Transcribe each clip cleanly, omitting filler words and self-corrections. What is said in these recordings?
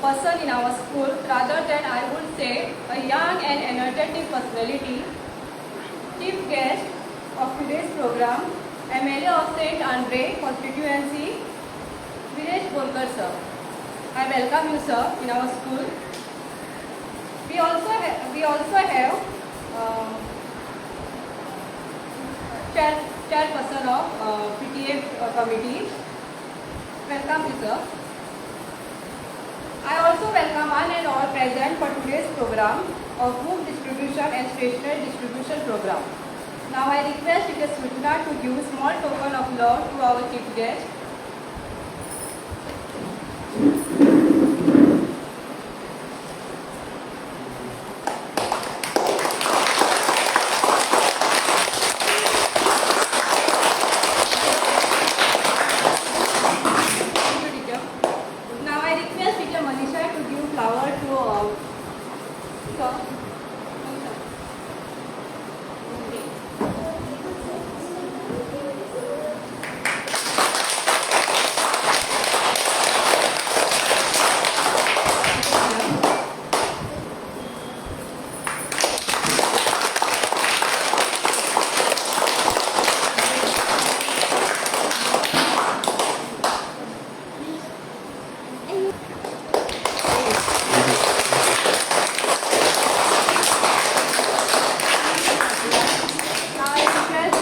person in our school, rather than I would say a young and energetic personality. Chief guest of today's program, MLA of St. Andre constituency, Viresh Borkar sir. I welcome you, sir, in our school. We also have chairperson of PTA committee. Welcome you, sir. I also welcome one and all present for today's program of book distribution and stationery distribution program. Now I request Teacher Sujna to give small token of love to our chief guest. Thank you, teacher. Now I request Teacher Manisha to give flower to sir. Manisha. Okay. Now I request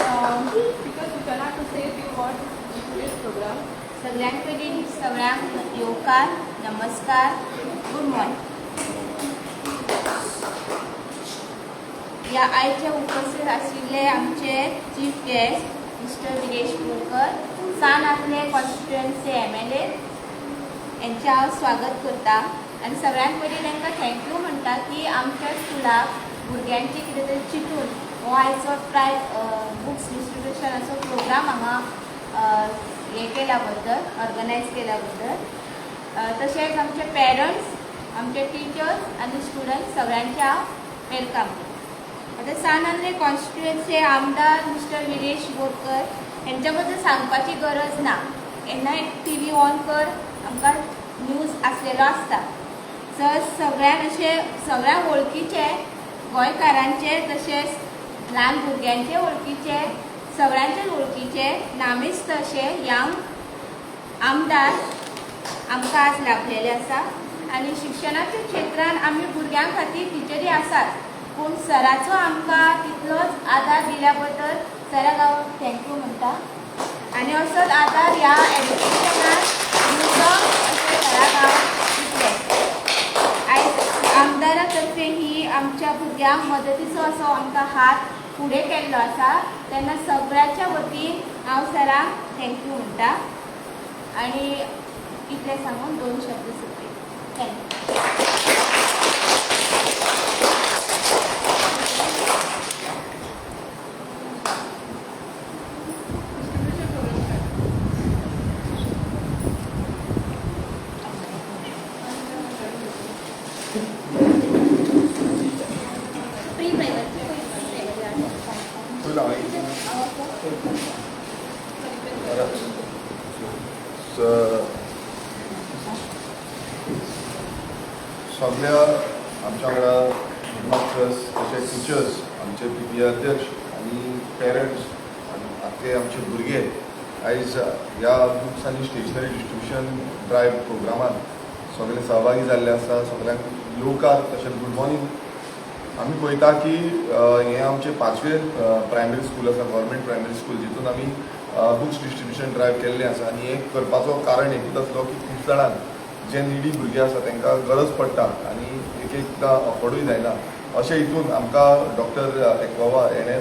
Teacher Suchana to say few words in today's program. सगळ्यां पयलीं सगळ्यांक येवकार, नमस्कार, good morning. ह्या आयचे उपस्थित आशिल्ले आमचे chief guest mister Viresh Borkar, San Andre constituency MLA, यांचें हांव स्वागत करता आनी सगळ्यांत पयलीं तांकां thank you म्हणटा की आमच्या स्कुलाक भुरग्यांची कितें तरी चिंतून हो आयचो ट्राय बुक्स डिस्ट्रिब्युशनाचो प्रोग्राम हांगा हे केल्या बद्दल, ऑर्गनायज केल्या बद्दल. तशेंच आमचे पेरंट्स, आमचे टिचर्स आनी स्टुडंट्स, सगळ्यांचे हांव welcome. आतां सान आंद्रे कॉन्स्टिट्युएन्सी आमदार मिस्टर विरेश बोरकर हेंच्या बद्दल सांगपाची गरज ना. केन्नाय टीव्ही ऑन कर, आमकां न्यूज आसलेलो आसता. सो सगळ्यांक अशें सगळ्यांक वळखीचे, गोंयकारांचे तशेंच ल्हान भुरग्यांचे वळखीचे, सगळ्यांचे वळखीचे नामेस्त अशे यंग आमदार आमकां आज लाभलेले आसा. आनी शिक्षणाच्या क्षेत्रान आमी भुरग्यां खातीर टिचरी आसात, पूण सराचो आमकां तितलोच आदार दिल्या बद्दल सराक हांव thank you म्हणटा आनी असोच आदार ह्या एज्युकेशनाक दिवचो अशें सराक हांव रिक्वेस्ट. आयज आमदारा तर्फे ही आमच्या भुरग्यांक मदतीचो असो आमकां हात फुडें केल्लो आसा, तेन्ना सगळ्याच्या वतीन हांव सराक thank you म्हणटा आनी इतलें सांगून दोन शब्द सोंपयता. Thank you. Distribution program start. Pre primary. तुला सगळ्या आमच्या वांगडा हेडमास्टर्स तशेंच टिचर्स, आमचे पीटीए अध्यक्ष आनी पेरंट्स आनी आख्खे आमचे भुरगे, आयज ह्या बुक्स आनी स्टेशनरी डिस्ट्रिब्युशन ड्रायव्ह प्रोग्रामान सगळे सहभागी जाल्ले आसा. सगळ्यांक येवकार तशेंच गुड मॉर्निंग. आमी पळयता की हें आमचें पांचवें प्रायमरी स्कूल आसा, गव्हर्मेंट प्रायमरी स्कूल, जितून आमी बुक्स डिस्ट्रिब्युशन ड्रायव्ह केल्लें आसा. आनी हें करपाचो कारण एकूच आसलो की खूब जाणांक जे निडी भुरगे आसा तांकां गरज पडटा आनी एक एकदां अफोर्डूय जायना. अशें हितून आमकां डॉक्टर एक्वावा हेणें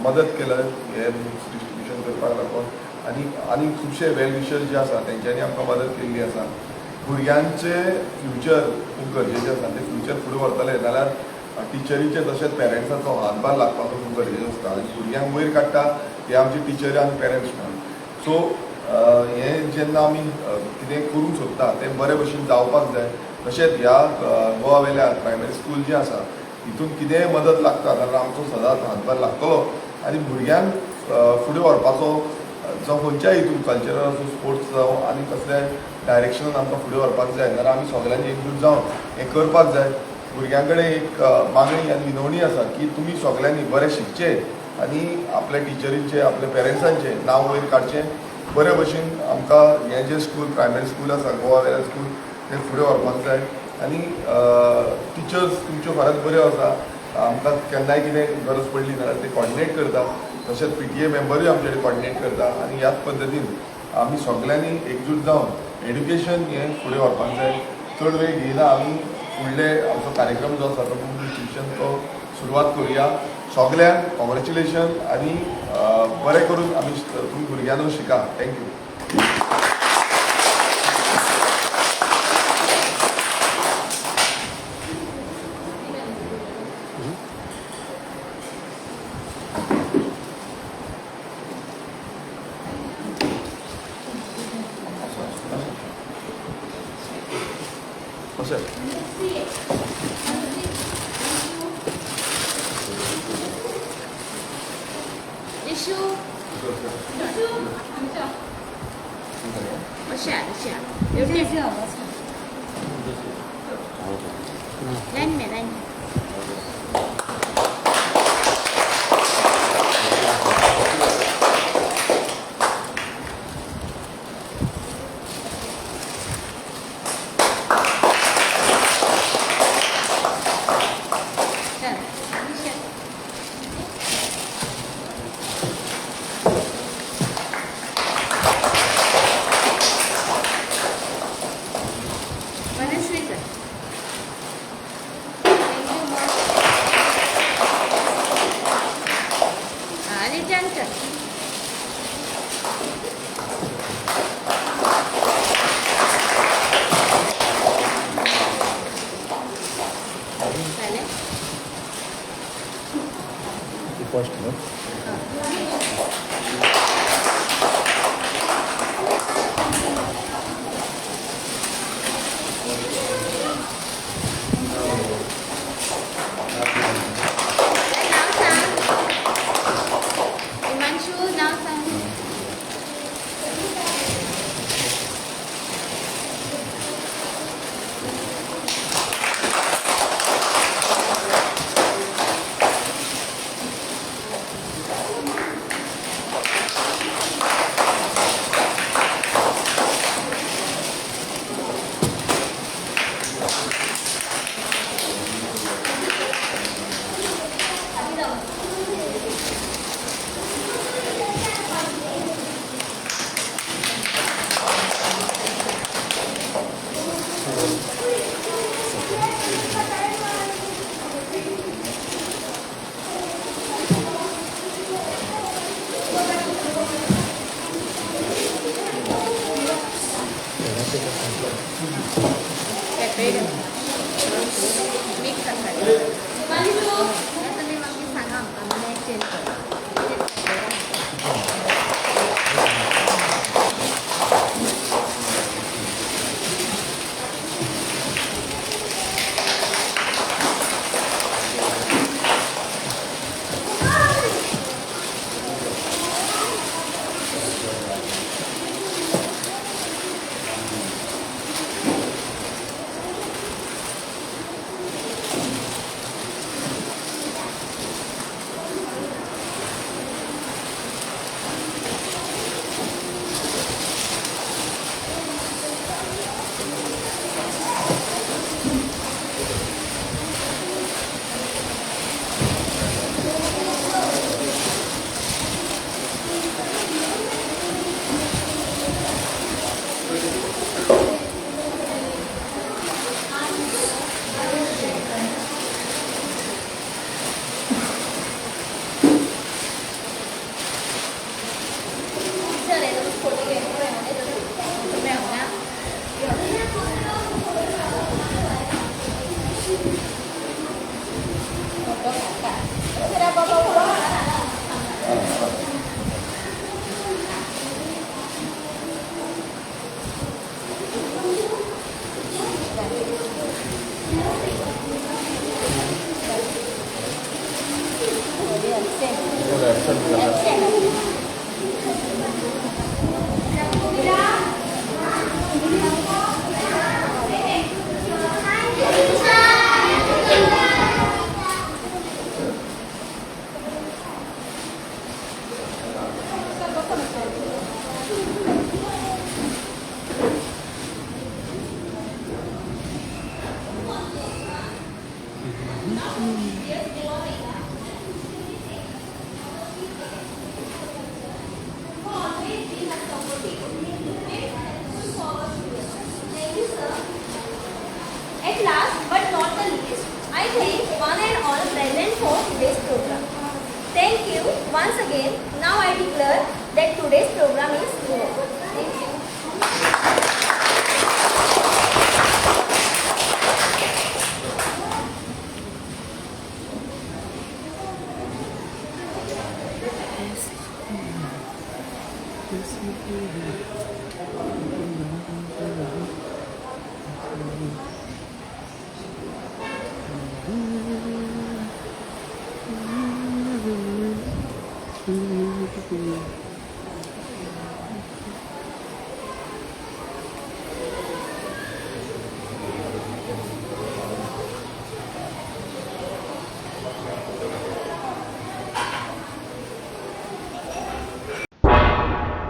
मदत केल्या हे बुक्स डिस्ट्रिब्युशन करपाक लागून आनी आनी खुबशे वेल विशर्स जे आसा तेंच्यांनी आमकां मदत केल्ली आसा. भुरग्यांचे फ्युचर खूब गरजेचें आसा. ते फ्युचर फुडें व्हरतले जाल्यार टिचरीचे तशेंच पेरंट्साचो हातभार लागपाचो खूब गरजेचो आसता आनी भुरग्यांक वयर काडटा हे आमचे टिचरी आनी पेरंट्स मेळून. सो हें जेन्ना आमी कितें करूंक सोदता तें बरे भशेन जावपाक जाय. तशेंच ह्या गोवा वेल्या प्रायमरी स्कूल जें आसा हितून कितेंय मदत लागता जाल्यार आमचो सदांच हातभार लागतलो आनी भुरग्यांक फुडें व्हरपाचो जावं खंयच्याय हितून कल्चरल आसूं, स्पोर्ट्स जावं आनी कसल्याय डायरेक्शनान आमकां फुडें व्हरपाक जाय जाल्यार आमी सगळ्यांनी एकजूट जावन हें करपाक जाय. भुरग्यां कडेन एक मागणी आनी विनवणी आसा की तुमी सगळ्यांनी बरें शिकचें आनी आपल्या टिचरींचें, आपल्या पेरंट्सांचें नांव वयर काडचें. बरे भशेन आमकां हें जें स्कूल, प्रायमरी स्कूल आसा, गोवा वेरा स्कूल, तें फुडें व्हरपाक जाय. आनी टिचर्स तुमच्यो फारच बऱ्यो आसा, आमकां केन्नाय कितें गरज पडली जाल्यार ते कॉर्डिनेट करता, तशेंच PTA मेंबरूय आमचे कडेन कॉर्डिनेट करता. आनी ह्याच पद्दतीन आमी सगळ्यांनी एकजूट जावन एड्युकेशन हें फुडें व्हरपाक जाय. चड वेळ घेयना, आमी फुडले आमचो कार्यक्रम जो आसा तो बुक डिस्ट्रिब्युशन तो सुरवात करुया. सगळ्यांक कॉंग्रेच्युलेशन आनी बरें करून आमी तुमी भुरग्यांनो शिका. Thank you. First, no? Now to BBS Goa Mega, I sincerely thank our chief guest, Mr. Bachchan, for always being a supportive and helpful for our students. Thank you, sir. At last but not the least, I thank one and all present for today's program. Thank you once again. Now I declare that today's program is over. Thank you.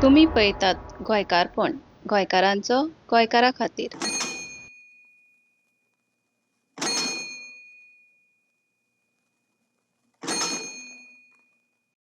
तुमी पळयतात गोंयकारपण, गोंयकारांचो गोंयकारा खातीर.